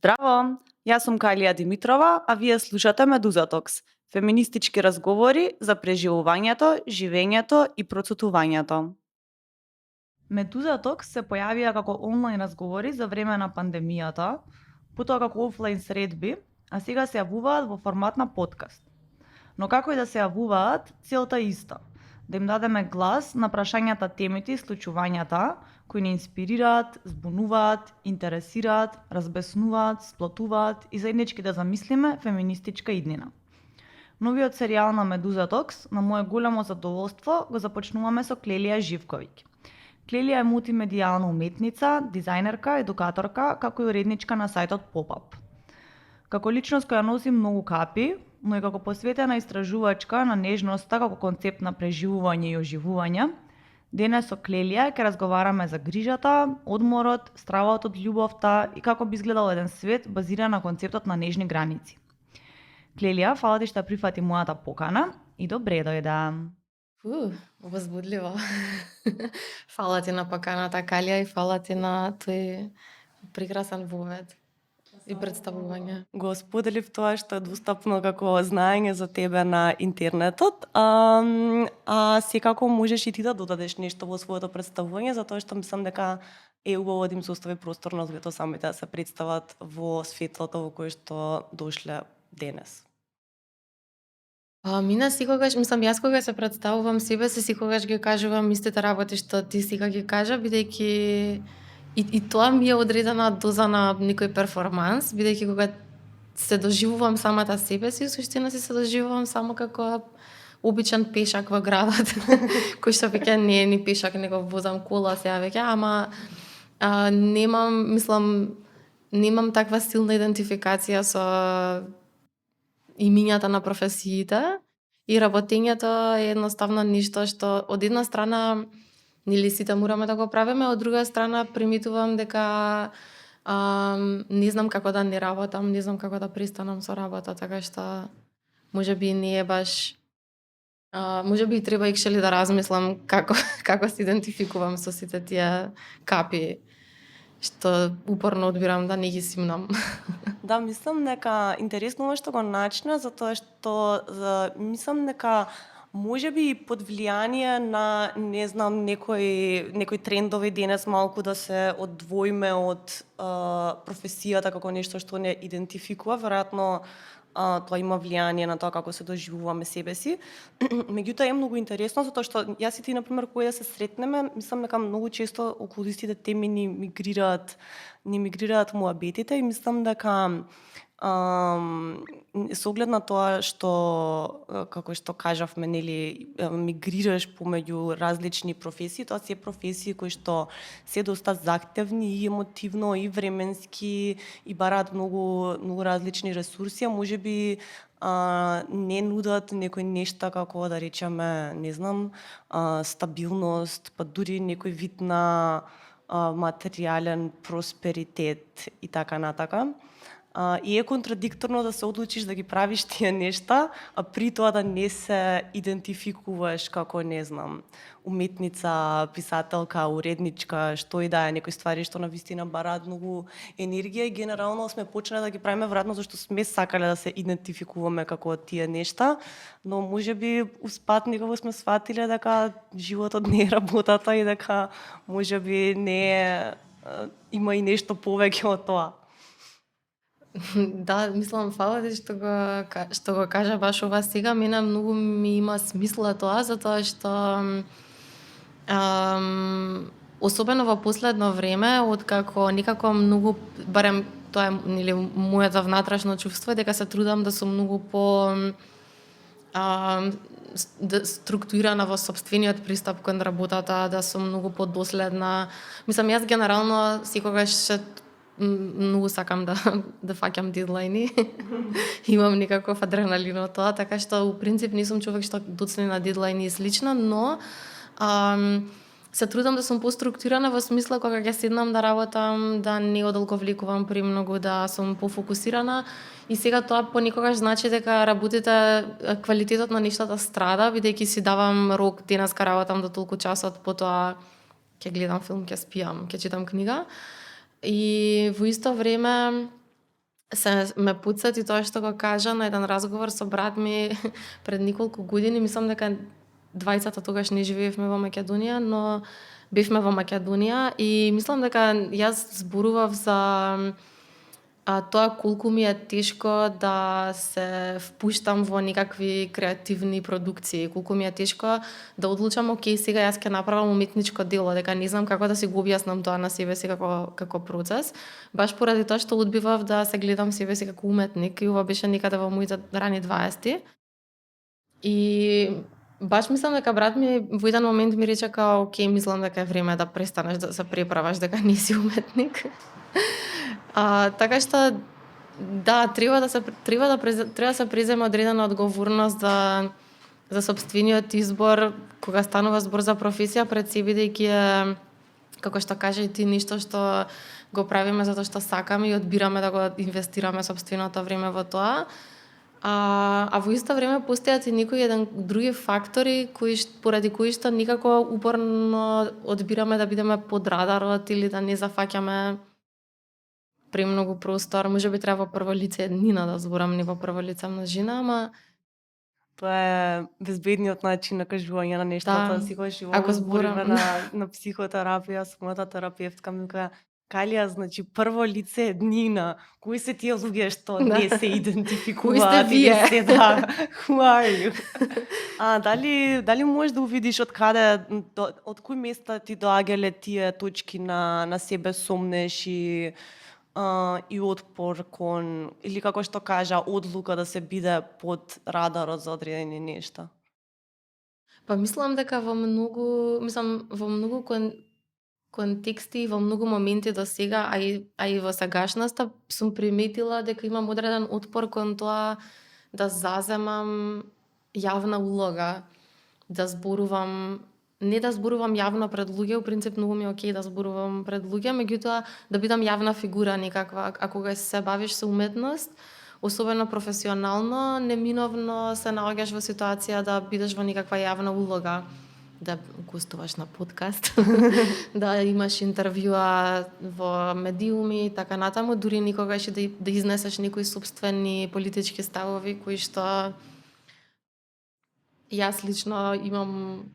Здраво, јас сум Калија Димитрова, а вие слушате Медуза Токс, феминистички разговори за преживувањето, живењето и процутувањето. Медуза Токс се појавија како онлайн разговори за време на пандемијата, потоа како офлайн средби, а сега се јавуваат во формат на подкаст. Но како и да се јавуваат, целта е иста – да им дадеме глас на прашањата, темите и случувањата кои ни инспирираат, збунуваат, интересираат, разбеснуваат, сплотуваат и заеднички да замислиме феминистичка иднина. Новиот серијал на Медуза Токс, на мое големо задоволство, го започнуваме со Клелија Живковиќ. Клелија е мултимедијална уметница, дизајнерка, едукаторка, како и уредничка на сајтот Pop-Up. Како личност која носи многу капи, но и како посветена истражувачка на нежноста како концепт на преживување и оживување, денес со Клелија ќе разговараме за грижата, одморот, стравот од љубовта и како би изгледал еден свет базиран на концептот на нежни граници. Клелија, фала ти што прифати мојата покана и добре дојде. Возбудливо. Фала ти на поканата, Калија, и фала ти на тој прекрасен вовед и представување. Го споделив тоа што е достапно како знаење за тебе на интернетот, а секако можеш и ти да додадеш нешто во своето представување, затоа што мислам дека е убаво да им се остави простор на луѓето самите да се представат во светлото во кое што дошле денес. Мина секогаш, мислам, јас кога се представувам себе се, секогаш ги кажувам истите работи што ти сега ги кажа, бидејќи и тоа ми е одредена доза на некој перформанс, бидејќи кога се доживувам самата себе си, суштина си се доживувам само како обичен пешак во градот, кој што веќе не е ни пешак, него возам кола сега веќе, ама немам таква силна идентификација со имињата на професиите и работењето е едноставно нешто што од една страна нели сите мораме да го правиме, од друга страна приметувам дека не знам како да не работам, не знам како да престанам со работа, така што можеби не е баш можеби треба екшели да размислам како се идентификувам со сите тие капи што упорно одбирам да не ги симнам. Да, мислам дека интересно што го начна, затоа што мислам дека можеби под влијание на, не знам, некои трендови денес малку да се одвоиме од професијата како нешто што не идентификува, веројатно тоа има влијание на тоа како се доживуваме себе си. Меѓутоа е многу интересно затоа што јас и ти на пример кој да се сретнеме, мислам дека многу често околу истите теми ни мигрираат муабетите и мислам дека со оглед на тоа што како што кажавме, нели, мигрираш помеѓу различни професии, тоа се професии кои што се доста захтевни и емотивно и временски и бараат многу различни ресурси, а можеби не нудат некои нешта како да речеме, не знам, стабилност, па дури некој вид на материјален просперитет и така натака. И е контрадикторно да се одлучиш да ги правиш тие нешта, а при тоа да не се идентификуваш како, не знам, уметница, писателка, уредничка, што и да е, некои ствари што навистина бараат многу енергија и генерално сме почнале да ги правиме веројатно зашто сме сакале да се идентификуваме како тие нешта, но можеби успат некако сме сватиле дека животот не е работата и дека можеби не е, има и нешто повеќе од тоа. Да, мислам, фала ти што го кажа баш ова сега, мене многу ми има смисла тоа, затоа што особено во последно време, откако некако многу, барем тоа е нели моето внатрешно чувство, дека се трудам да сум многу по структурирана во сопствениот пристап кон работата, да сум многу подоследна. Мислам, јас генерално секогаш многу сакам да фаќам дедлајни. Имам некаков адреналин од тоа, така што у принцип не сум човек што доцни на дедлајни и слично, но се трудам да сум поструктурирана во смисла кога ќе седнам да работам, да не одолговлекувам премногу, да сум пофокусирана. И сега тоа понекогаш значи дека работите, квалитетот на нештата страда, бидејќи си давам рок, денеска работам до толку часот, потоа ќе гледам филм, ќе спијам, ќе читам книга. И во исто време Се ме потсети тоа што го кажа на еден разговор со брат ми пред неколку години. Мислам дека двајцата тогаш не живеевме во Македонија, но бевме во Македонија и мислам дека јас зборував за тоа колку ми е тешко да се впуштам во некакви креативни продукции, колку ми е тешко да одлучам, окей, сега јас ќе направам уметничко дело, дека не знам како да си го објаснам тоа на себе си како процес, баш поради тоа што одбивав да се гледам себе си како уметник и ова беше некаде во моите рани 20-ти. И баш мислам дека брат ми во еден момент ми рече као, окей, мислам дека е време да престанеш да се преправаш дека не си уметник. Така што да, треба да се преземе одредена одговорност за сопствениот избор кога станува збор за професија пред се, бидејќи е, како што кажа и ти, нешто што го правиме затоа што сакаме и одбираме да го инвестираме сопственото време во тоа. А во исто време постојат и некои други фактори поради кои што никако упорно одбираме да бидеме под радарот или да не зафаќаме премногу простор. Можеби треба во прво лице еднина да зборам, не во прво лице множина, ама Тоа е безбедниот начин на кажување на нештата. да, Секогаш и во ако збориме зборам. на психотерапија, со мојата терапевтка ми кажа, Калија, значи прво лице еднина. Кои се тие луѓе што Да. не се Кои сте идентификуваат или вие? се да, who are you? Дали можеш да увидиш од каде, од кои места ти доаѓале тие точки на себе сомнеш и отпор кон, или како што кажа, одлука да се биде под радарот за одредени нешта? Па мислам дека во многу контексти и во многу моменти до сега, а и во сегашноста сум приметила дека имам одреден отпор кон тоа да заземам јавна улога, да зборувам, не да зборувам јавно пред луѓе, у принцип многу ми е окей да зборувам пред луѓе, меѓутоа да бидам јавна фигура некаква, а кога се бавиш со уметност, особено професионално, неминовно се наоѓаш во ситуација да бидеш во некаква јавна улога, да гостуваш на подкаст, да имаш интервјуа во медиуми и така натаму, дури никогаш и да изнесеш некои собствени политички ставови кои што јас лично имам,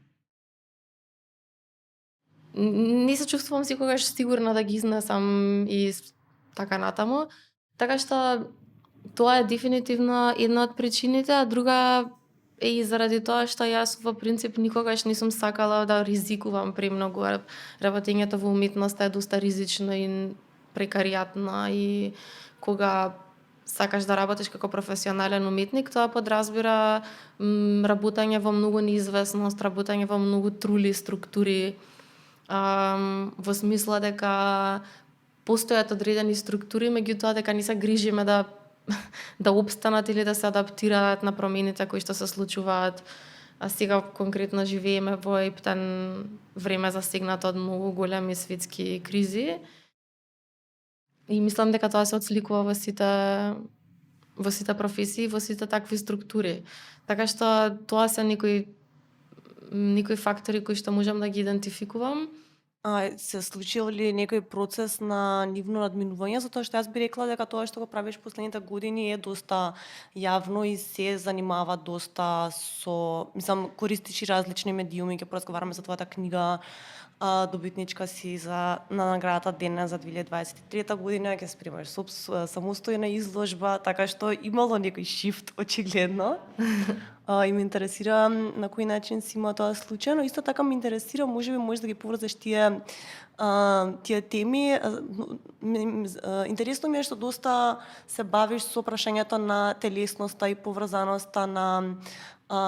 не се чувствувам секогаш сигурна да ги изнесам и така натаму. Така што тоа е дефинитивно една од причините, а друга е и заради тоа што јас во принцип никогаш не сум сакала да ризикувам премногу. Работењето во уметноста е доста ризично и прекаријатно и кога сакаш да работиш како професионален уметник, тоа подразбира работење во многу неизвестност, работење во многу трули структури, во смисла дека постојат одредени структури, меѓутоа дека не се грижиме да обстанат или да се адаптираат на промените кои што се случуваат. А сега конкретно живееме во ептен време засегнато од многу големи светски кризи. И мислам дека тоа се отсликува во сите професии, во сите такви структури. Така што тоа се некои фактори кои што можам да ги идентификувам. Се случил ли некој процес на нивно надминување, затоа што јас би рекла дека тоа што го правиш последните години е доста јавно и се занимава доста со, користиш и различни медиуми, ќе поразговараме за твојата книга, добитничка си на наградата Денес за 2023 година, ќе спремаш самостојна изложба, така што имало некој шифт очигледно. И ме интересира на кој начин си има тоа случајно. Исто така ме интересира, можеби можеш да ги поврзеш тие теми. Интересно ми е што доста се бавиш со прашањето на телесноста и поврзаноста на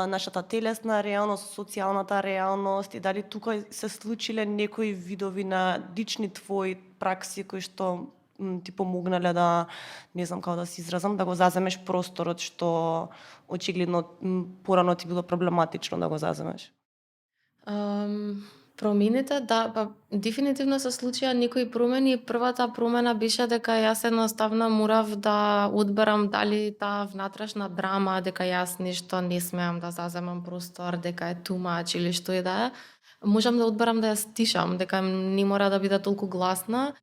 нашата телесна реалност, социјалната реалност, и дали тука се случиле некои видови на лични твои пракси кои што ти помогнале да, не знам како да се изразам, да го заземеш просторот што очигледно порано ти било проблематично да го заземеш? Промените, да, па дефинитивно се случија некои промени. Првата промена беше дека јас едноставно морав да одберам дали таа внатрешна драма, дека јас нешто не смеам да заземам простор, дека е too much или што и да е, можам да одберам да ја стишам, дека не мора да биде толку гласна.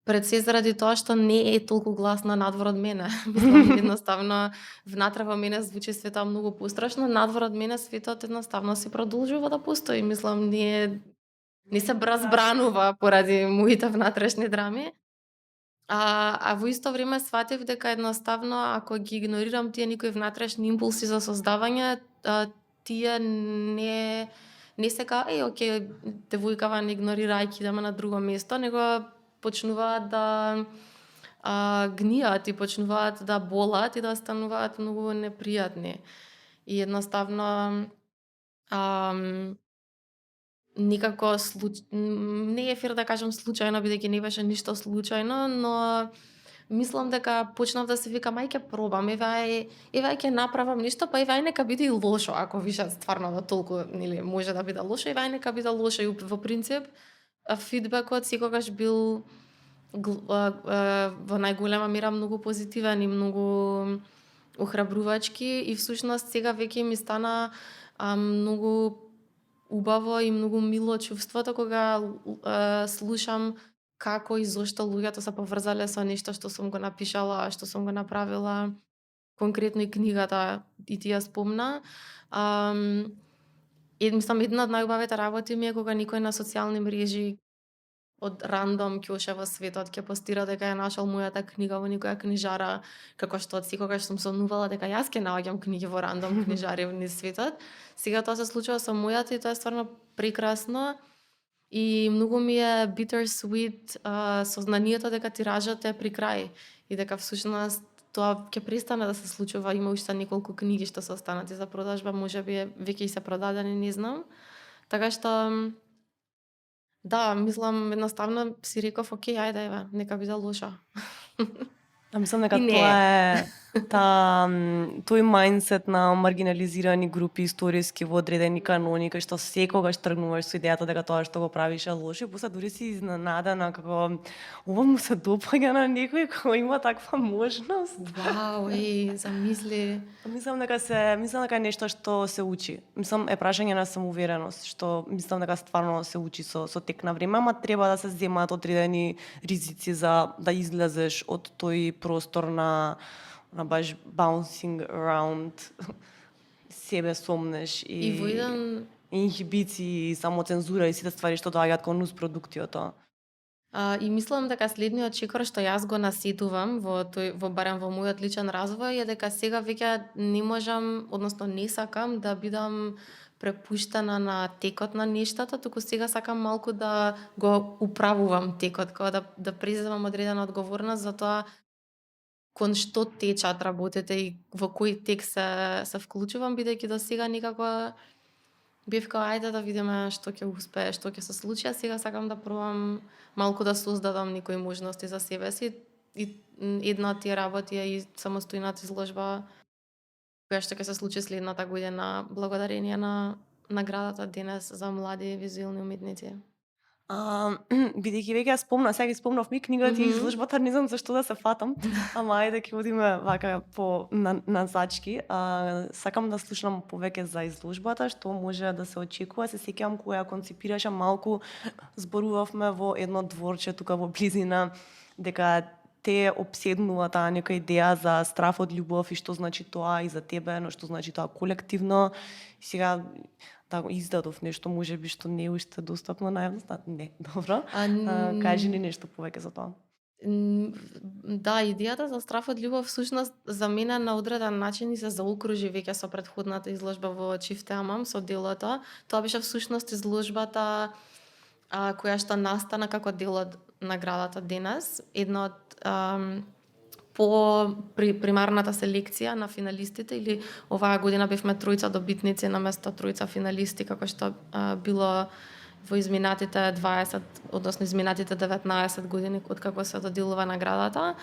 Пред се заради тоа што не е толку гласна надвор од мене. Мислам, едноставно, внатре во мене звучи светот многу пострашно, надвор од мене светот едноставно си продолжува да постои. Мислам, не се разбранува поради моите внатрешни драми. А во исто време сватив дека едноставно ако ги игнорирам тие некои внатрешни импулси за создавање, тие не се као, окей, девојкава не игнорирајќи идеме на друго место, него почнуваат да гнијат и почнуваат да болат и да стануваат многу непријатни. И едноставно никако не е фер да кажам случајно, бидејќи не беше ништо случајно, но мислам дека почнав да се викам, ај ќе пробам, еве ќе направам нешто, па еве нека биде и лошо, ако више стварно да толку, нели, може да биде лошо, еве нека биде лошо и во принцип фидбекот секогаш бил во најголема мера многу позитивен и многу охрабрувачки и всушност сега веќе ми стана многу убаво и многу мило чувството кога слушам како и зошто луѓето се поврзале со нешто што сум го напишала, што сум го направила, конкретно и книгата и ти ја спомна. Мислам, една од најубавите работи ми е кога никој на социјални мрежи од рандом ќоше во светот ќе постира дека ја нашол мојата книга во некоја книжара, како што од секогаш сум сонувала дека јас ќе наоѓам книги во рандом книжари низ светот. Сега тоа се случува со мојата и тоа е стварно прекрасно. И многу ми е bittersweet сознанието дека тиражот е при крај и дека всушност тоа ќе престане да се случува. Има уште неколку книги што се останати за продажба, можеби веќе и се продадени, не знам. Така што да, мислам, едноставно си реков, окей, ајде, еве, нека биде лошо. Мислам дека И не тоа е тој мајндсет на маргинализирани групи историски во одредени канони, кај што секогаш тргнуваш со идејата дека тоа што го правиш е лошо, и после дури си изненадана како ова му се допаѓа на некој кој има таква можност. Вау, замисли. Мислам дека е нешто што се учи. Мислам е прашање на самоувереност, што мислам дека стварно се учи со тек на време, ама треба да се земаат одредени ризици за да излезеш од тој простор на баш bouncing around себе сомнеш И во еден инхибиции, самоцензура и сите ствари што доаѓаат кон нус продуктиото. И мислам дека следниот чекор што јас го насетувам во барем во мојот личен развој е дека сега веќе не можам, односно не сакам да бидам препуштена на текот на нештата, туку сега сакам малку да го управувам текот, кога да преземам одредена одговорност за тоа кон што течат работите и во кој тек се вклучувам, бидејќи до сега некако бев као ајде да видиме што ќе успее, што ќе се случи, а сега сакам да пробам малку да создадам некои можности за себе си и една од тие работи е и самостојната изложба која што ќе се случи следната година благодарение на наградата денес за млади визуелни уметници. Бидејќи веќе ја спомна, сега ги спомнав ми книгата и изложбата, не знам зашто да се фатам, ама ајде ќе одиме вака по назачки. Сакам да слушам повеќе за изложбата, што може да се очекува. Се сеќавам кога ја концепираше малку, зборувавме во едно дворче тука во близина, дека те обседнува таа нека идеја за страф од љубов и што значи тоа и за тебе, но што значи тоа колективно. И сега да го издадов нешто можеби што не е уште достапно на јавноста. Не, добро. Кажи ни нешто повеќе за тоа. Да, идејата за страф од љубов всушност за мене на одреден начин и се заокружи веќе со претходната изложба во Чифтеамам со делото. Тоа беше всушност изложбата која што настана како дел од наградата денес. Една од по примарната селекција на финалистите или оваа година бевме тројца добитници наместо тројца финалисти како што било во изминатите 20, односно изминатите 19 години од како се доделува наградата.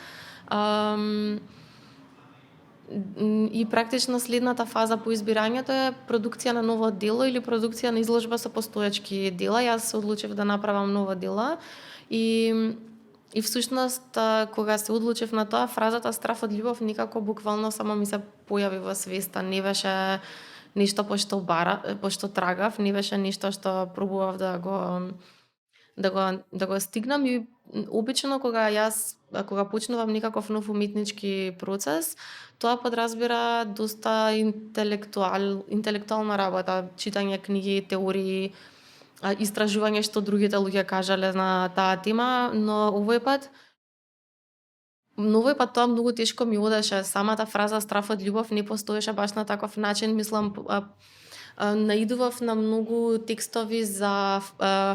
И практично следната фаза по избирањето е продукција на ново дело или продукција на изложба со постоечки дела. Јас се одлучив да направам ново дела и всушност кога се одлучив на тоа, фразата страф од љубов никако буквално само ми се појави во свеста. Не беше нешто пошто трагав, не беше нешто што пробував да го да го стигнам и обично кога почнувам некаков нов уметнички процес, тоа подразбира доста интелектуална работа, читање книги, теории, истражување што другите луѓе кажале на таа тема, но овој пат тоа многу тешко ми одеше. Самата фраза страв од љубов не постоеше баш на таков начин, мислам, наидував на многу текстови за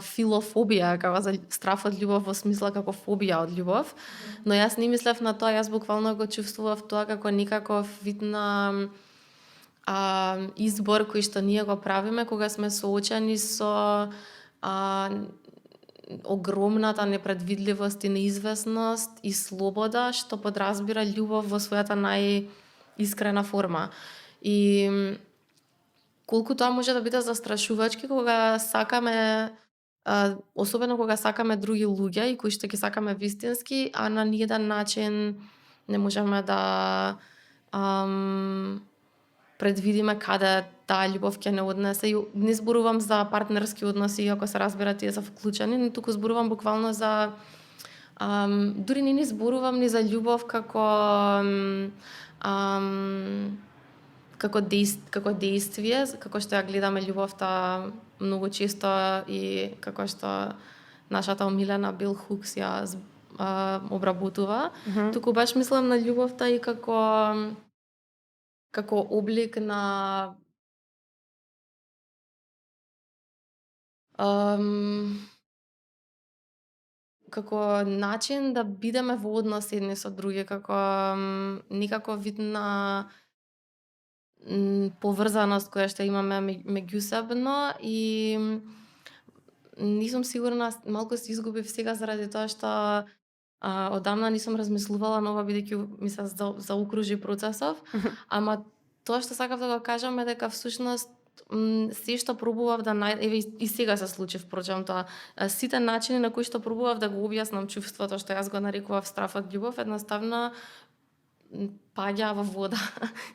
филофобија, како за страв од љубов во смисла како фобија од љубов, но јас не мислев на тоа, јас буквално го чувствував тоа како некаков вид на избор кој што ние го правиме кога сме соочени со а, огромната непредвидливост и неизвестност и слобода што подразбира љубов во својата најискрена форма. И колку тоа може да биде застрашувачки кога сакаме, особено кога сакаме други луѓе и кои што ги сакаме вистински, а на ниеден начин не можеме да предвидиме каде таа љубов ќе не однесе. И не зборувам за партнерски односи, иако се разбира тие се вклучени, но туку зборувам буквално за дури не зборувам ни за љубов како действие, како што ја гледаме љубовта многу често и како што нашата омилена Бел Хукс ја обработува. Туку баш мислам на љубовта и како облик на како начин да бидеме во однос едни со други, како некако вид на поврзаност која што имаме меѓусебно и не сум сигурна, малку се изгубив сега заради тоа што одамна не сум размислувала на ова бидејќи ми се заокружи процесов, ама тоа што сакав да го кажам е дека всушност се што пробував да еве и сега се случи впрочем тоа, сите начини на кои што пробував да го објаснам чувството што јас го нарекував страв од љубов, едноставно паѓа во вода.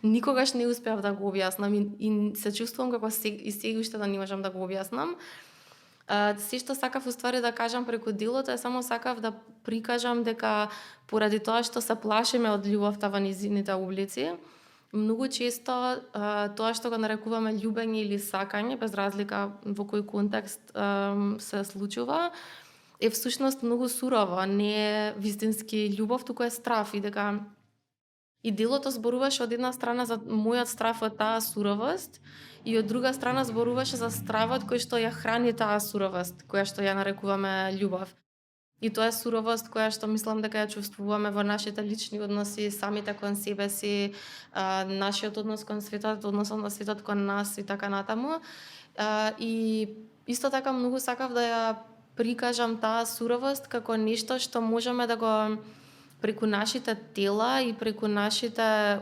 Никогаш не успеав да го објаснам и се чувствувам како и сега уште да не можам да го објаснам. Се што сакав уствари да кажам преку делото е само сакав да прикажам дека поради тоа што се плашиме од љубовта во низините облици, многу често тоа што го нарекуваме љубење или сакање, без разлика во кој контекст се случува, е всушност многу сурово, не е вистински љубов, туку е страв и дека и делото зборуваше од една страна за мојот страв од таа суровост и од друга страна зборуваше за стравот кој што ја храни таа суровост, која што ја нарекуваме љубов. И тоа е суровост која што мислам дека ја чувствуваме во нашите лични односи, самите кон себе си, нашиот однос кон светот, односот на светот кон нас и така натаму. И исто така многу сакав да ја прикажам таа суровост како нешто што можеме да го преку нашите тела и преку нашите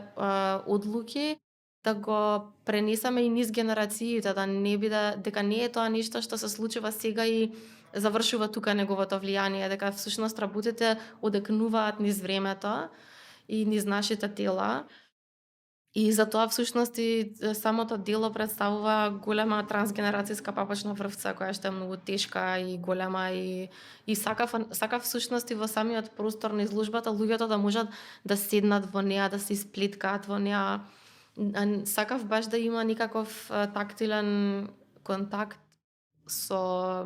одлуки да го пренесеме и низ генерациите, да не биде дека не е тоа нешто што се случува сега и завршува тука неговото влијание, дека всушност работите одекнуваат низ времето и низ нашите тела. И за тоа всушност и самото дело представува голема трансгенерацијска папачна врвца која што е многу тешка и голема и сакав всушност и во самиот простор на изложбата луѓето да можат да седнат во неа, да се исплеткаат во неа. Сакав баш да има некаков тактилен контакт со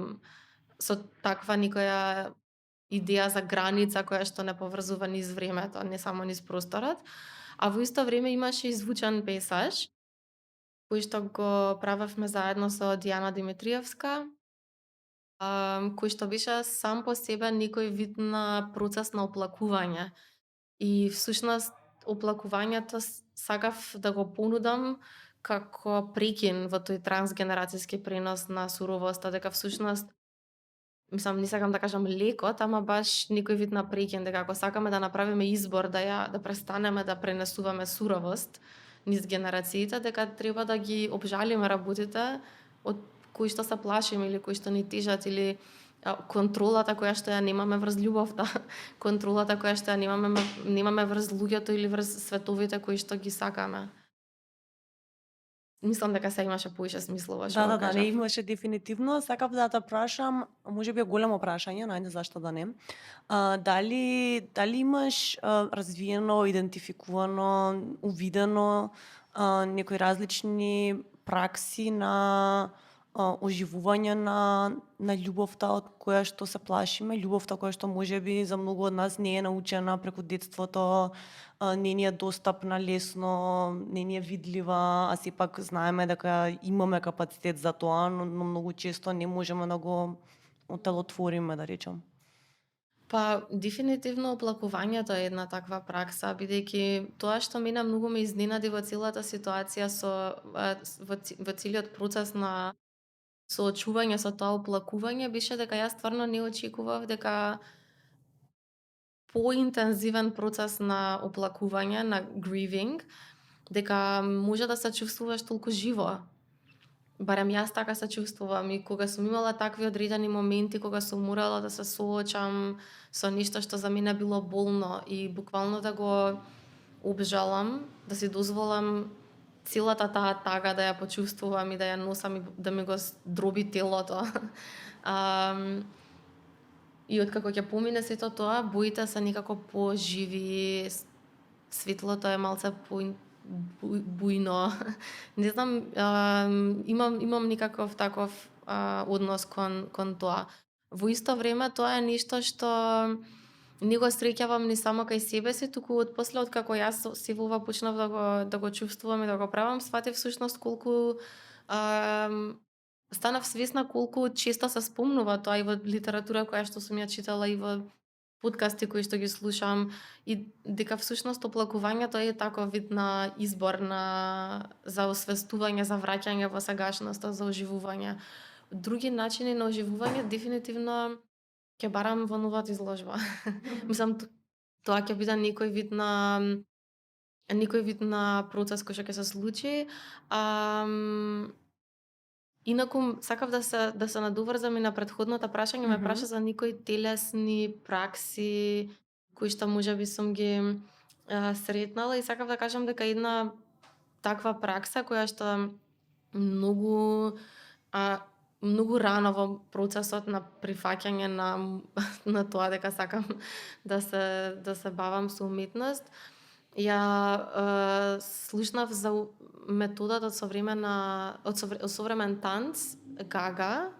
таква некоја идеја за граница која што не поврзува низ времето, не само низ просторот. А во исто време имаше и звучен пейсаж, кој што го правевме заедно со Дијана Димитриевска, кој што беше сам по себе некој вид на процес на оплакување. И всушност оплакувањето сакав да го понудам како прекин во тој трансгенерацијски пренос на суровоста, дека всушност мислам, не сакам да кажам лекот, ама баш некој вид на прекин, дека ако сакаме да направиме избор да престанеме да пренесуваме суровост низ генерациите, дека треба да ги обжалиме работите од кои што се плашиме или кои што ни тежат или контролата која што ја немаме врз љубовта, контролата која што ја немаме врз луѓето или врз световите кои што ги сакаме. мислам дека се имаше поише смислово што Да, го да, да, не кажав. имаше дефинитивно. Сакав да те прашам, можеби е големо прашање, најде зашто да не. Дали имаш развиено, идентификувано, увидено некои различни пракси на оживување на љубовта од која што се плашиме, љубовта која што можеби за многу од нас не е научена преку детството, не ни е достапна лесно, не ни е видлива, а сепак знаеме дека имаме капацитет за тоа, но многу често не можеме да го отелотвориме, да речам. Па, дефинитивно оплакувањето е една таква пракса, бидејќи тоа што мене многу ме изненади во целата ситуација во целиот процес на соочување со тоа оплакување беше дека јас стварно не очекував дека поинтензивен процес на оплакување, на grieving, дека може да се чувствуваш толку живо. Барем јас така се чувствувам и кога сум имала такви одредени моменти кога сум морала да се соочам со нешто што за мене било болно и буквално да го обжалам, да си дозволам целата таа тага да ја почувствувам и да ја носам и да ми го дроби телото. Ам, и откако ќе помине сето тоа, боите се некако поживи, светлото е малце бујно. Не знам, имам некаков таков однос кон тоа. Во исто време тоа е нешто што не го среќавам не само кај себе си, туку отпосле откако јас се во ова почнав да го чувствувам и да го правам, сватив всушност колку станав свесна колку често се спомнува тоа и во литература која што сум ја читала и во подкасти кои што ги слушам и дека всушност оплакувањето е таков вид на избор за освестување, за враќање во сегашноста, за оживување. Други начини на оживување дефинитивно ќе барам во новата изложба. Мислам тоа ќе биде некој вид на процес кој што ќе се случи. Инаку сакав да се надоврзам и на претходното прашање, ме праша за некои телесни пракси кои што можеби сум ги сретнала и сакав да кажам дека една таква пракса која што многу многу рано во процесот на прифаќање на тоа дека сакам да се бавам со уметност, ја слушнав за методата од современ танц, Гага,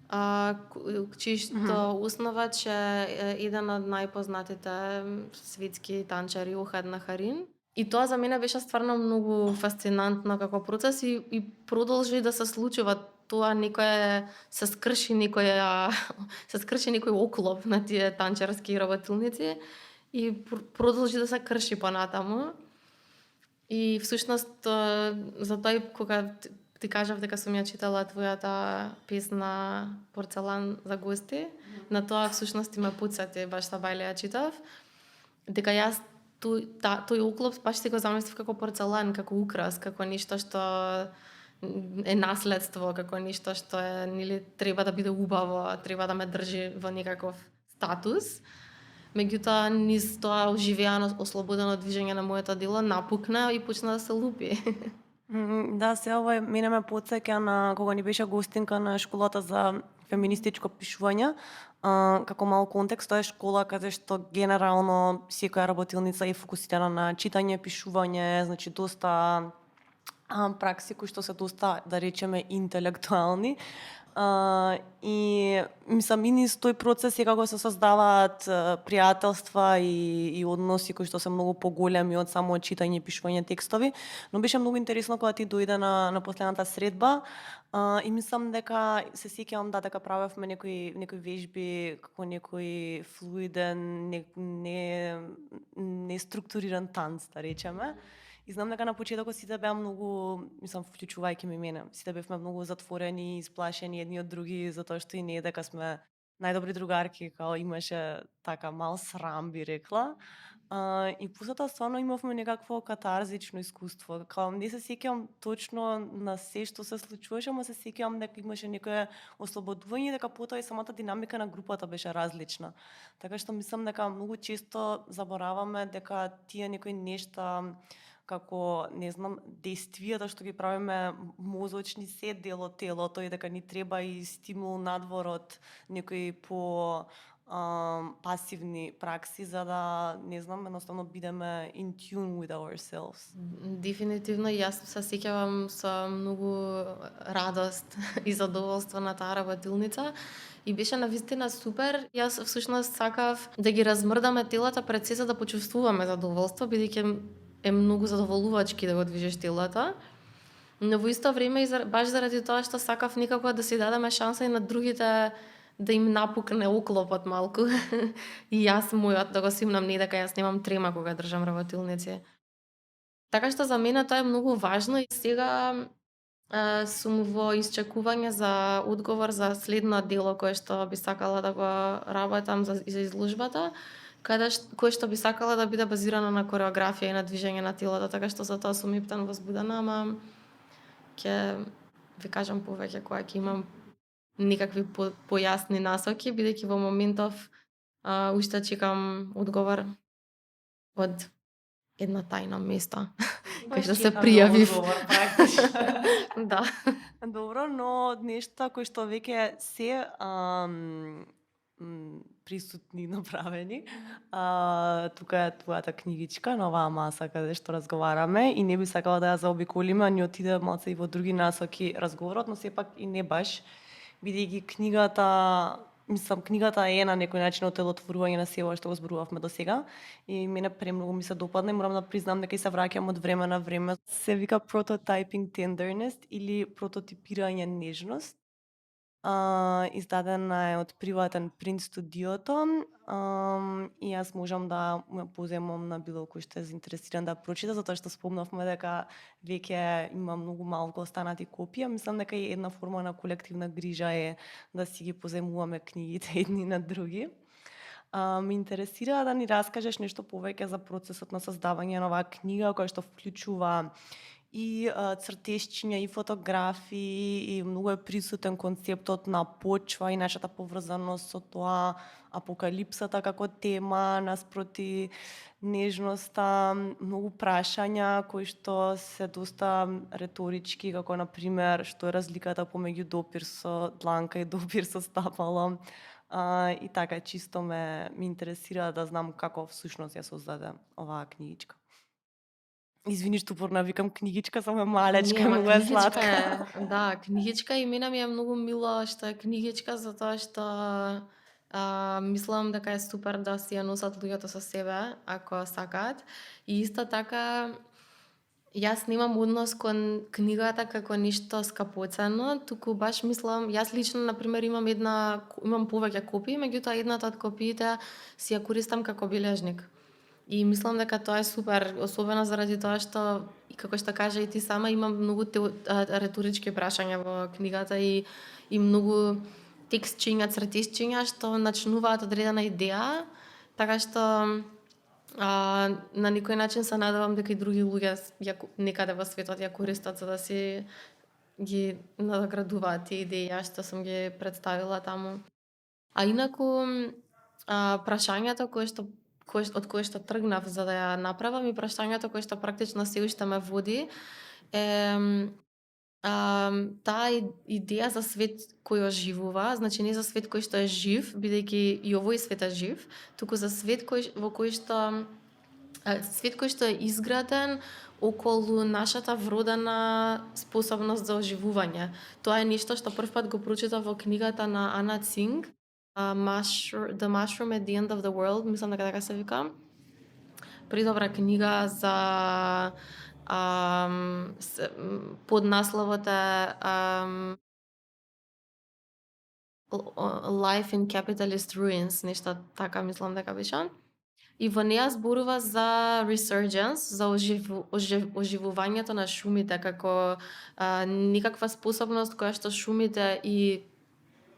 чиј што основач е еден од најпознатите светски танчари Охад Нахарин. И тоа за мене беше стварно многу фасцинантно како процес и продолжи да се случува тоа се скрши некој оклоп на тие танчарски работилници и продолжи да се крши понатаму. И всушност за тој кога ти кажав дека сум ја читала твојата песна Порцелан за гости, на тоа всушност ме потсети, баш са бајле ја читав, дека јас тој оклоп баш си го замислив како порцелан, како украс, како нешто што е наследство, како нешто што треба да биде убаво, треба да ме држи во некаков статус. Меѓутоа, низ тоа оживеано, ослободено движење на моето дело напукна и почна да се лупи. Да, се ова мене ме потсеќа на кога ни беше гостинка на школата за феминистичко пишување. Како мал контекст, тоа е школа каде што генерално секоја работилница е фокусирана на читање, пишување, значи доста пракси кои што се доста, да речеме, интелектуални. И мислам, и низ тој процес секако се создаваат пријателства и односи кои што се многу поголеми од само читање и пишување текстови, но беше многу интересно кога ти дојде на последната средба и мислам дека се сеќавам дека правевме некои вежби како некој флуиден, не структуриран танц, да речеме. И знам дека на почетокот сите беа многу, мислам, вклучувајќи ми мене, сите бевме многу затворени, исплашени едни од други, затоа што и не е дека сме најдобри другарки, као имаше така мал срам, би рекла. И после тоа стварно имавме некакво катарзично искуство. Као не се сеќавам точно на се што се случуваше, ама се сеќавам дека имаше некое ослободување, дека потоа и самата динамика на групата беше различна. Така што мислам дека многу често забораваме дека тие некои нешта како, не знам, действијата што ги правиме мозочни се дел од телото и дека ни треба и стимул надвор од некои по пасивни пракси за да, не знам, едноставно бидеме in tune with ourselves. Дефинитивно јас се сеќавам со многу радост и задоволство на таа работилница и беше навистина супер. Јас всушност сакав да ги размрдаме телата пред се за да почувствуваме задоволство, бидејќи е многу задоволувачки да го движиш телото. Но во исто време баш заради тоа што сакав некако да си дадеме шанса и на другите да им напукне оклопот малку. И јас мојот да го симнам, не дека јас немам трема кога држам работилници. Така што за мене тоа е многу важно и сега сум во исчекување за одговор за следно дело кое што би сакала да го работам за изложбата, кое што би сакала да биде базирано на кореографија и на движење на телото, така што за тоа сум иптан возбудена, ама ќе ви кажам повеќе кога ќе имам некакви појасни насоки, бидејќи во моментов уште чекам одговор од едно тајно место кај што се пријавив. Да. Добро, но нешта кои што веќе се присутни и направени. Тука е твојата книгичка на оваа маса каде што разговараме и не би сакала да ја заобиколиме, а ни отиде малце и во други насоки разговорот, но сепак и не баш, бидејќи книгата е на некој начин отелотворување на сево што го зборувавме до сега и мене премногу ми се допадна и морам да признам дека и се враќам од време на време. Се вика prototyping tenderness или прототипирање нежност. Издадена е од приватен принт студиото и јас можам да ја поземам на било кој што е заинтересиран да прочита, затоа што спомнавме дека веќе има многу малку останати копија. Мислам дека и една форма на колективна грижа е да си ги поземуваме книгите едни на други. Ме интересира да ни раскажеш нешто повеќе за процесот на создавање на оваа книга, која што вклучува и цртешчиња, и фотографии, и многу е присутен концептот на почва и нашата поврзаност со тоа, апокалипсата како тема, наспроти нежноста, многу прашања кои што се доста реторички, како на пример што е разликата помеѓу допир со дланка и допир со стапало. И така чисто ме интересира да знам како всушност ја создаде оваа книгичка. Извини што упорно викам книгичка, само е малечка, Ама многу е книгичка сладка. Да, книгичка и мене ми е многу мило што е книгичка, затоа што мислам дека е супер да си ја носат луѓето со себе, ако сакаат. И исто така, јас немам однос кон книгата како ништо скапоцено, туку баш мислам, јас лично, например, имам повеќе копии, меѓутоа едната од копиите си ја користам како бележник. И мислам дека тоа е супер, особено заради тоа што, и како што кажа и ти сама, има многу реторички прашања во книгата и многу текстчиња, цртесчиња што начнуваат одредена идеја, така што на некој начин се надевам дека и други луѓе некаде во светот ја користат за да си ги надоградуваат тие идеи што сум ги представила таму. А инаку прашањето од кое што тргнав за да ја направам и прашањето кое што практично се уште ме води е таа идеја за свет кој оживува, значи не за свет кој што е жив, бидејќи и овој свет е жив, туку за свет кој што е изграден околу нашата вродена способност за оживување. Тоа е нешто што првпат го прочитав во книгата на Ана Цинг, The Mushroom at the End of the World, мислам дека така се вика. Предобра книга за под насловот е Life in Capitalist Ruins, нешто така мислам дека беше. И во неа зборува за resurgence, за оживувањето на шумите како некаква способност која што шумите и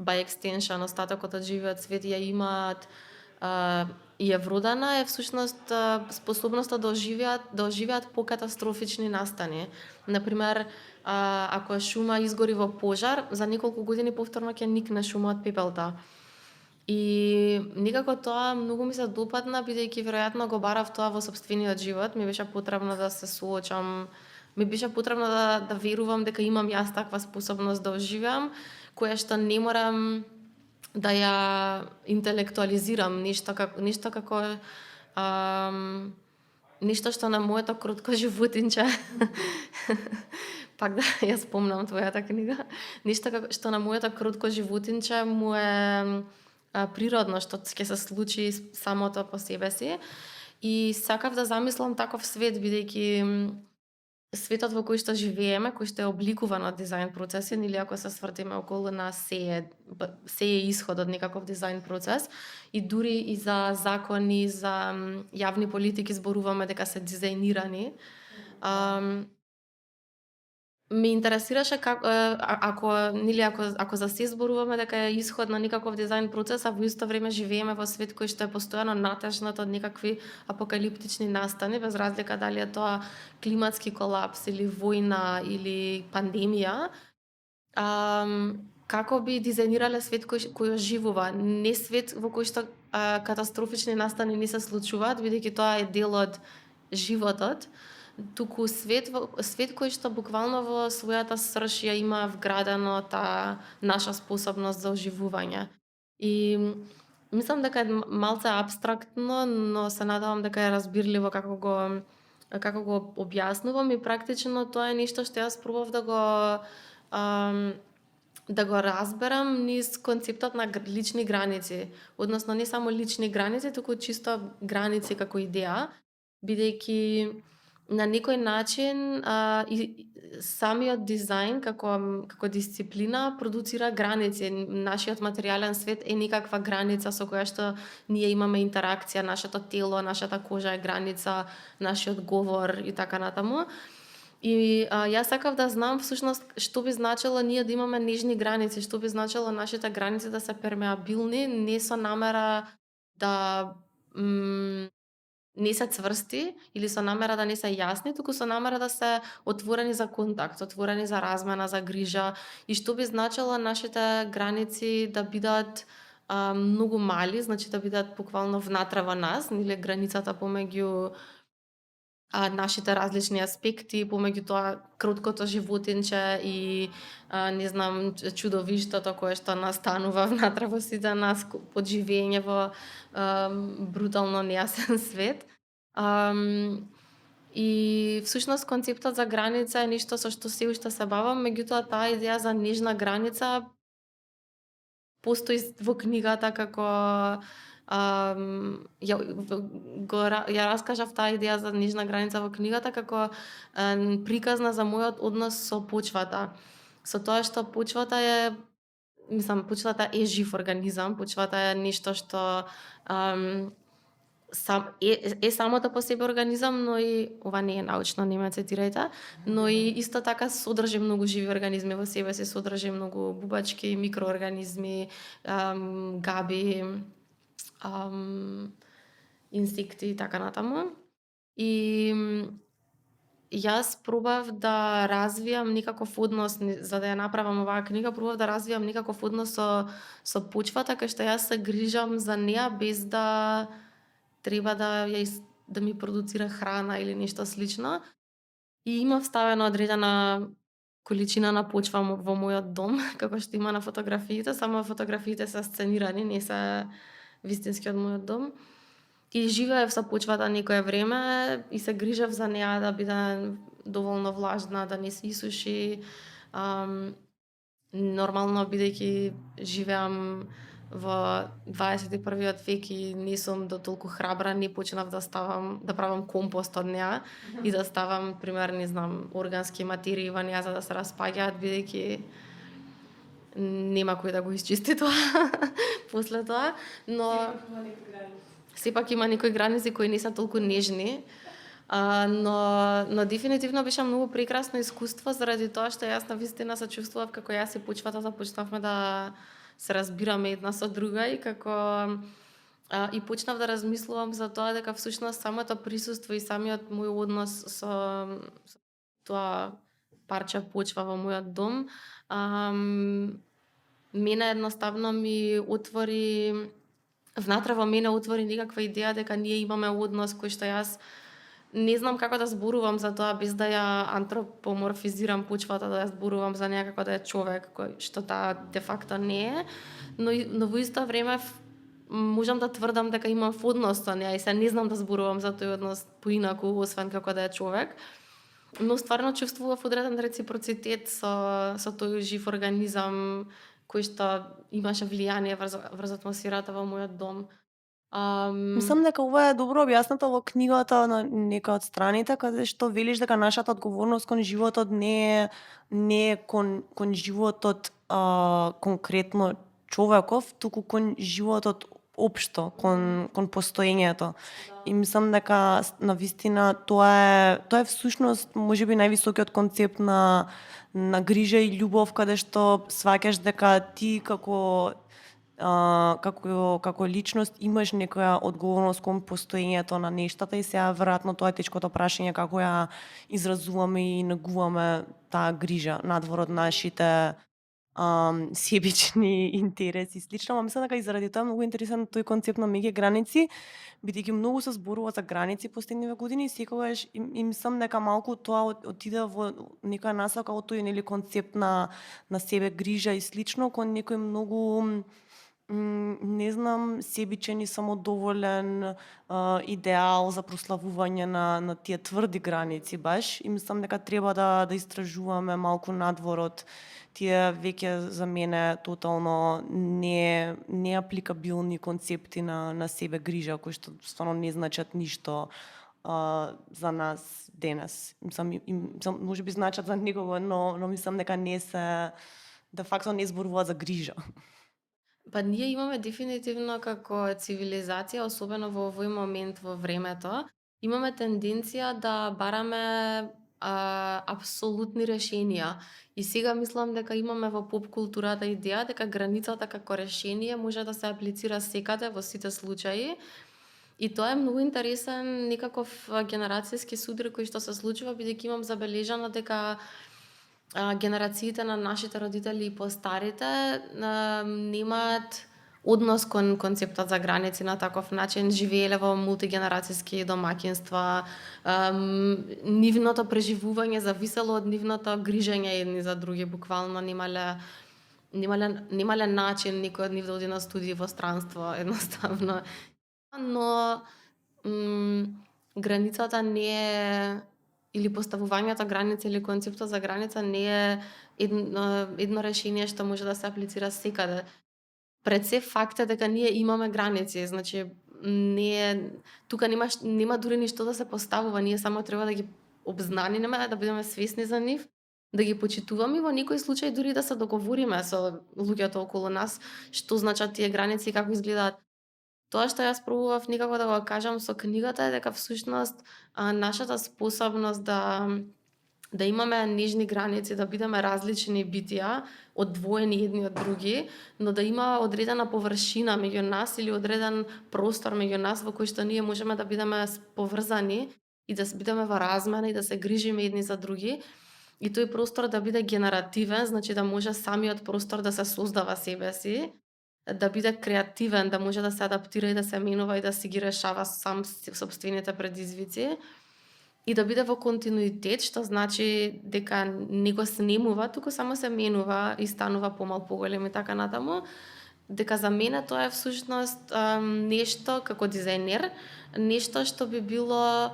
by extension остатокот од живиот свет ја имаат и е вродена, е всушност способноста да оживеат по катастрофични настани. Например, ако шума изгори во пожар, за неколку години повторно ќе никне шума од пепелта. И некако тоа многу ми се допадна, бидејќи веројатно го барав тоа во сопствениот живот. Ми беше потребно да се соочам, ми беше потребно да верувам дека имам јас таква способност да оживеам, која што не морам да ја интелектуализирам, ам, нешто што на моето кротко животинче пак да ја спомнам твојата книга, нешто што на моето кротко животинче му е природно, што ќе се случи самото по себе си. И сакав да замислам таков свет, бидејќи светот во кој што живееме, кој што е обликуван од дизајн процеси, или ако се свртиме околу нас, се е исход од некаков дизајн процес. И дури и за закони, за јавни политики зборуваме дека се дизајнирани. Ме интересираше ако за се зборуваме дека е исход на некаков дизајн процес, а во исто време живееме во свет кој што е постојано натежнат од некакви апокалиптични настани, без разлика дали е тоа климатски колапс или војна или пандемија. Како би дизајнирале свет кој оживува, не свет во кој што катастрофични настани не се случуваат, бидејќи тоа е дел од животот, туку свет кој што буквално во својата срж ја има вградено таа наша способност за оживување. И мислам дека е малце апстрактно, но се надевам дека е разбирливо како го објаснувам, и практично тоа е нешто што јас пробав да го разберам низ концептот на лични граници, односно не само лични граници, туку чисто граници како идеја, бидејќи на некој начин и самиот дизајн како дисциплина продуцира граници. Нашиот материјален свет е некаква граница со која што ние имаме интеракција, нашето тело, нашата кожа е граница, нашиот говор и така натаму. И јас сакав да знам всушност што би значило ние да имаме нежни граници, што би значило нашите граници да се пермеабилни, не со намера да не се цврсти или со намера да не се јасни, туку со намера да се отворени за контакт, отворени за размена, за грижа, и што би значило нашите граници да бидат многу мали, значи да бидат буквално внатре во нас, или границата помеѓу нашите различни аспекти, помеѓу тоа кроткото животинче и не знам, чудовиштото кое што настанува внатре во сите нас под живење во брутално нејасен свет. И всушност концептот за граница е нешто со што се уште се бавам, меѓутоа таа идеја за нежна граница постои во книгата како ја раскажав таа идеја за нежна граница во книгата како приказна за мојот однос со почвата. Со тоа што почвата е жив организам, почвата е нешто што е самото по себе организам, но и ова не е научно, не ме цитирајте, но и исто така содржи многу живи организми во себе си, содржи многу бубачки, микроорганизми, габи, инсекти и така натаму. И јас пробав да развијам некаков однос, за да ја направам оваа книга, пробав да развијам некаков однос со почвата, кај што јас се грижам за неа без да треба да ми продуцира храна или нешто слично. И имав ставено одредена количина на почва во мојот дом, како што има на фотографиите, само фотографиите се сценирани, не се вистинскиот мојот дом. И живеев со почвата некое време и се грижев за неа да биде доволно влажна, да не се исуши. Нормално, бидејќи живеам во 21. век и не сум до толку храбра, не почнав да правам компост од неа и да ставам, пример, не знам, органски материи во неа за да се распаѓаат, бидејќи нема кој да го исчисти тоа после тоа, но сепак има некои граници кои не се толку нежни. Но дефинитивно беше многу прекрасно искуство заради тоа што јас навистина се чувствував како јас и почвата започнавме да се разбираме една со друга и и почнав да размислувам за тоа дека всушност самото присуство и самиот мој однос со тоа парче почва во мојот дом Мене едноставно ми отвори внатре во мене отвори некаква идеја дека ние имаме однос кој што јас не знам како да зборувам за тоа без да ја антропоморфизирам почвата, да ја зборувам за неа како да е човек, кој што таа де факто не е, но во исто време можам да тврдам дека имам однос со неа и се не знам да зборувам за тој однос поинаку освен како да е човек. Но стварно чувствував одреден реципроцитет со тој жив организам кој што имаше влијание врз атмосферата во мојот дом. Мислам дека ова е добро објаснато во книгата на нека од страните, каде што велиш дека нашата одговорност кон животот не е кон животот конкретно човеков, туку кон животот општо, кон постоењето. И мислам дека навистина тоа е всушност можеби највисокиот концепт на грижа и љубов, каде што сваќаш дека ти како личност имаш некоја одговорност кон постоењето на нештата и сега веројатно тоа е тешкото прашање како ја изразуваме и негуваме таа грижа надвор од нашите себични интереси и слично, ама мислам дека и заради тоа е многу интересен тој концепт на меѓе граници, бидејќи многу се зборува за граници последниве години и секогаш и мислам дека малку тоа отиде во некоја насока од тој нели концепт на себе грижа и слично кон некој многу не знам, себичен и самодоволен идеал за прославување на тие тврди граници баш и мислам дека треба да истражуваме малку надвор од тие веќе за мене тотално не апликабилни концепти на себе грижа кои што стварно не значат ништо за нас денес. Мислам можеби значат за некого, но мислам дека не се де факто не зборуваат за грижа. Па ние имаме дефинитивно како цивилизација, особено во овој момент во времето, имаме тенденција да бараме апсолутни решенија. И сега мислам дека имаме во поп културата идеја дека границата како решение може да се аплицира секаде во сите случаи. И тоа е многу интересен некаков генерацијски судар кој што се случува, бидејќи имам забележано дека генерациите на нашите родители и постарите немаат однос кон концептот за граници на таков начин, живееле во мултигенерацијски домаќинства, нивното преживување зависело од нивното грижење едни за други, буквално немале начин никој од нив да оди на студии во странство, едноставно. Но границата не е или поставувањето граници или концептот за граница не е едно решение што може да се аплицира секаде. Пред се факт е дека ние имаме граници, значи тука нема дури ништо да се поставува, ние само треба да ги обзнанеме, да бидеме свесни за нив, да ги почитуваме и во некој случај дури да се договориме со луѓето околу нас што значат тие граници и како изгледаат. Тоа што јас пробував некако да го кажам со книгата е дека всушност нашата способност да имаме нежни граници, да бидеме различни битија, одвоени едни од други, но да има одредена површина меѓу нас или одреден простор меѓу нас во кој што ние можеме да бидеме поврзани и да бидеме во размена и да се грижиме едни за други. И тој простор да биде генеративен, значи да може самиот простор да се создава себе си, да биде креативен, да може да се адаптира и да се менува и да си ги решава сам собствените предизвици и да биде во континуитет, што значи дека не го снемува, туку само се менува и станува помал поголем и така натаму. Дека за мене тоа е всушност нешто како дизајнер, нешто што би било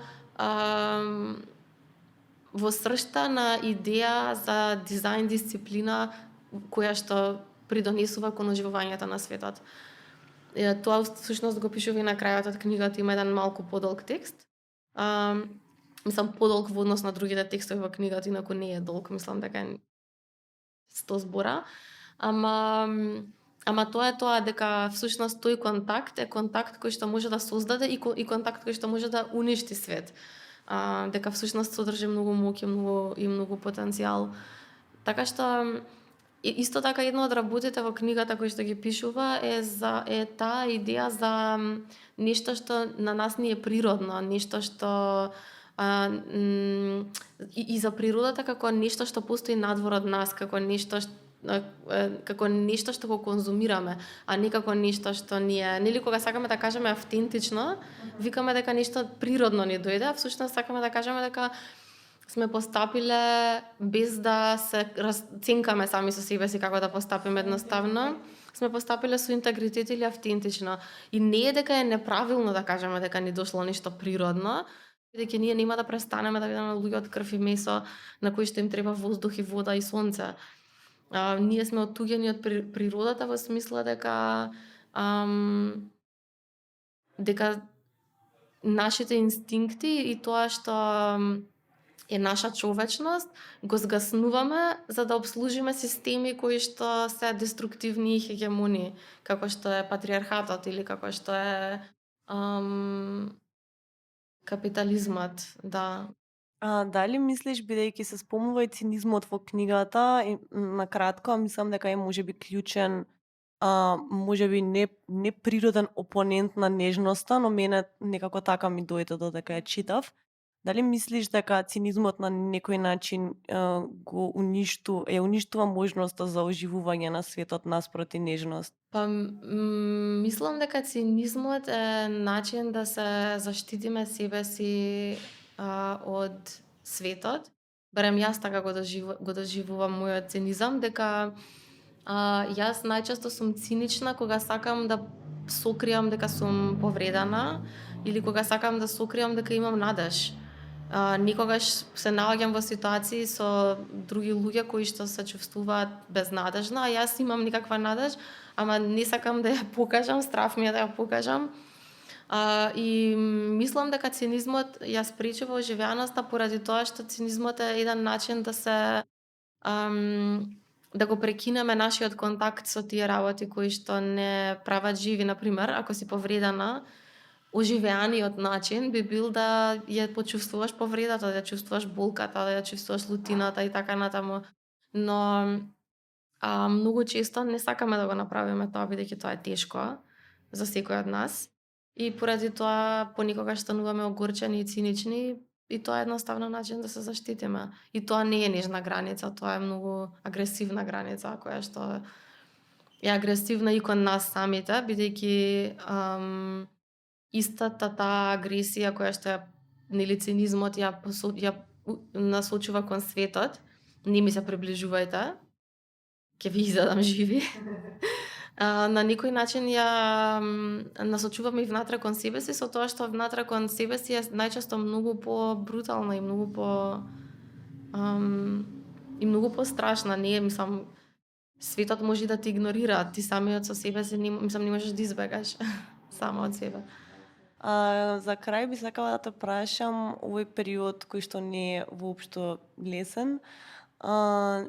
во сршта на идеја за дизајн дисциплина која што придонесува кон оживувањето на светот. Тоа всушност го пишува и на крајот од книгата, има еден малку подолг текст. Мислам подолг во однос на другите текстови во книгата, инаку не е долг, мислам дека е 100 збора. Ама тоа е тоа дека всушност тој контакт е контакт кој што може да создаде и контакт кој што може да уништи свет. Дека всушност содржи многу моќ и многу потенцијал. Така што исто така едно од работите во книгата кој што ги пишува е таа идеја за нешто што на нас не е природно, нешто што и за природата како нешто што постои надвор од нас, како нешто како нешто што го конзумираме, а не како нешто што ни е, нели кога сакаме да кажеме автентично, викаме дека нешто природно ни дојде, а всушност сакаме да кажеме дека сме постапиле без да се ценкаме сами со себе си како да постапиме едноставно, сме постапиле со интегритет или автентично. И не е дека е неправилно да кажеме дека ни дошло нешто природно, бидејќи ние нема да престанеме да бидеме луѓе од крв и месо на кои што им треба воздух и вода и сонце. Ние сме оттуѓени од природата во смисла дека нашите инстинкти и тоа што е наша човечност го згаснуваме за да обслужиме системи кои што се деструктивни и хегемони, како што е патриархатот или како што е капитализмот, да. Дали мислиш, бидејќи се спомнува и цинизмот во книгата, и на кратко, мислам дека е можеби клучен, можеби неприроден опонент на нежноста, но мене некако така ми дојде додека ја читав. Дали мислиш дека цинизмот на некој начин го уништува можноста за оживување на светот наспроти нежност? Па мислам дека цинизмот е начин да се заштитиме себе си од светот. Барем јас така го доживувам мојот цинизам, дека јас најчесто сум цинична кога сакам да сокриам дека сум повредена или кога сакам да сокриам дека имам надеж. Никогаш се наоѓам во ситуации со други луѓе кои што се чувствуваат безнадежно, а јас имам никаква надеж, ама не сакам да ја покажам, страв ми е да ја покажам. И мислам дека цинизмот ја спречува оживеаноста поради тоа што цинизмот е еден начин да се да го прекинеме нашиот контакт со тие работи кои што не прават живи. Например, ако си повредена, оживеаниот начин би бил да ја почувствуваш повредата, да ја чувствуваш болката, да ја чувствуваш лутината и така натаму. Но многу често не сакаме да го направиме тоа, бидејќи тоа е тешко за секој од нас. И поради тоа понекогаш стануваме огорчени и цинични, и тоа е едноставно начин да се заштитиме. И тоа не е нежна граница, тоа е многу агресивна граница, која што е агресивна и кон нас самите, бидејќи истата таа агресија која што ја нели цинизмот ја насочува кон светот, не ми се приближувајте, ќе ви изедам живи. На некој начин ја насочуваме и внатре кон себе си, со тоа што внатре кон себе си е најчесто многу по-брутална и многу по-страшна. Не е, мислам, светот може да те игнорира, ти самиот со себе си не можеш да избегаш сама од себе. За крај би сакала да те прашам, овој период кој што не е воопшто лесен,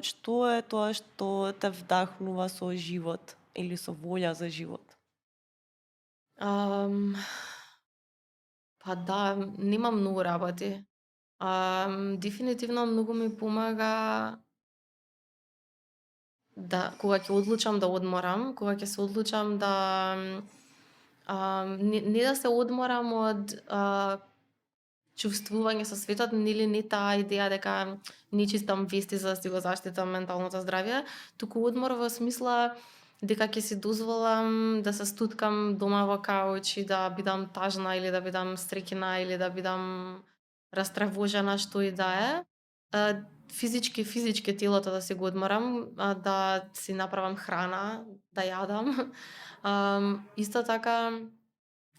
што е тоа што те вдахнува со живот или со волја за живот? Па да, немам многу работи. Дефинитивно многу ми помага да кога ќе одлучам да одморам, кога ќе се одлучам да не да се одморам од чувствување со светот, нели не таа идеја дека не читам вести за да си го заштитам менталното здравје, туку одмор во смисла дека ќе си дозволам да се стуткам дома во кауч и да бидам тажна или да бидам среќна или да бидам растревожена, што и да е. Физички телото да си го одморам, да си направам храна, да јадам. Исто така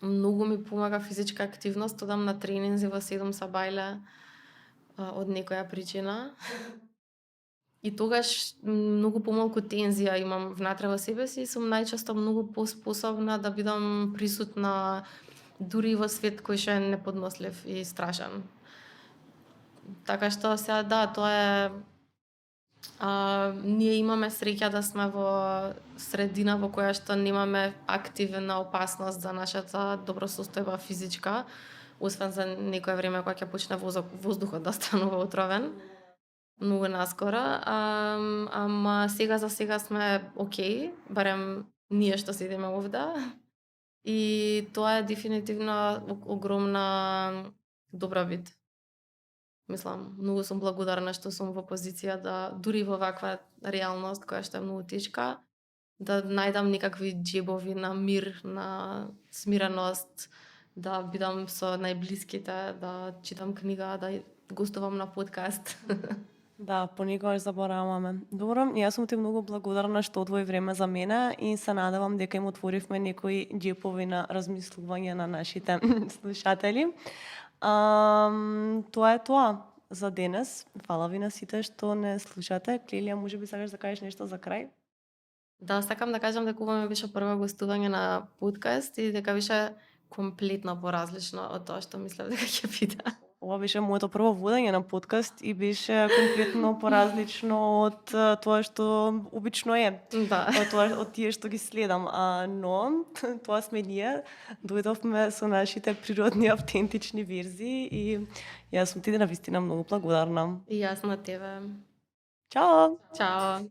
многу ми помага физичка активност, одам на тренинзи во 7 сабајле од некоја причина. И тогаш многу помалку тензија имам внатре во себе си и сум најчесто многу поспособна да бидам присутна дури во свет кој што е неподнослив и страшен. Така што сега да, тоа е ние имаме среќа да сме во средина во која што немаме активна опасност за нашата добросостојба физичка, освен за некое време кога ќе почне воздухот да станува отровен. Многу наскоро, ама сега за сега сме окей, барем ние што седиме овде. И тоа е дефинитивно огромна добробит. Мислам, многу сум благодарна што сум во позиција да дури во ваква реалност која што е многу тешка, да најдам некакви џебови на мир, на смиреност, да бидам со најблиските, да читам книга, да гостувам на подкаст. Да, понекогаш забораваме. Добро, јас сум ти многу благодарна што одвои време за мене и се надевам дека им отворивме некои џепови на размислување на нашите слушатели. Тоа е тоа за денес. Фала ви на сите што не слушате. Клелија, можеби сакаш да кажеш нешто за крај? Да, сакам да кажам дека ова ми беше прво гостување на подкаст и дека беше комплетно поразлично од тоа што мислев дека ќе биде. Ова беше моето прво водење на подкаст и беше комплетно поразлично од тоа што обично е. Да. Од тие што ги следам. Но тоа сме ние. Дојдовме со нашите природни, автентични верзии и јас сум ти навистина многу благодарна. И јас на тебе. Чао! Чао.